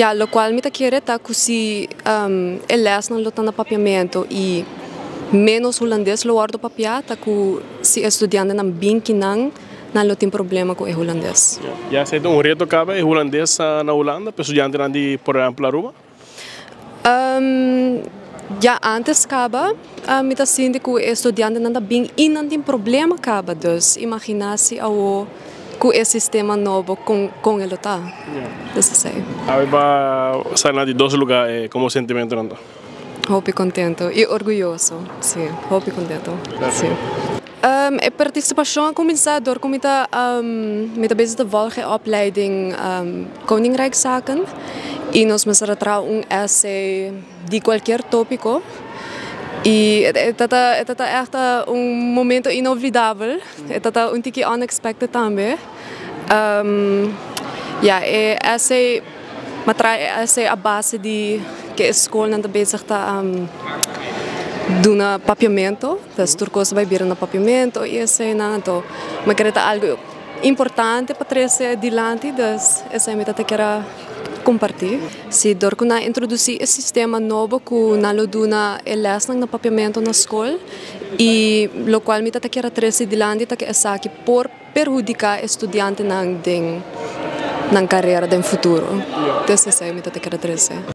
Ja, locual mi ta kere ta cu si e lesnan lo ta na Papiamento y menos Hulandes lo wordo papia, ta cu si e studiantenan bin kinan, nan lo tin problema cu e Hulandes. Ja, esey ta un reto caba, e Hulandes na Hulanda pa studiantenan di, por ehempel, Aruba? Ja, antes caba mi ta sinti cu e studiantenan ta bin y nan tin problema caba, dus imagina si awo cu e sistema nobo con e lo ta. Dus esey. Awe bo a sali na di dos lugar, con sentimento nan ta? Hopi contento y orguyoso, si, hopi contento, si. E participacion a cuminsa door cu mi ta bezig te volgen e opleiding Koninkrijkszaken y nos mester a traha un essay di cualkier topico y e ta echt un momento inolvidabel, e ta un tiki unexpected tambe. Ja, e essay, m'a traha e essay a base di cu e scol nan ta bezig ta duna Papiamento, dus tur cos bay bira na Papiamento y esey nan, anto m'a kere ta algo importante pa trece dilanti, dus esey mi ta kier comparti. Si, door cu nan introduci e sistema nobo cu nan lo duna e lesnan na Papiamento na scol y locual mi ta kier trece dilanti ta cu esaki por perhudica studiantenan den nan carera den futuro. Dus esey mi ta kier trece.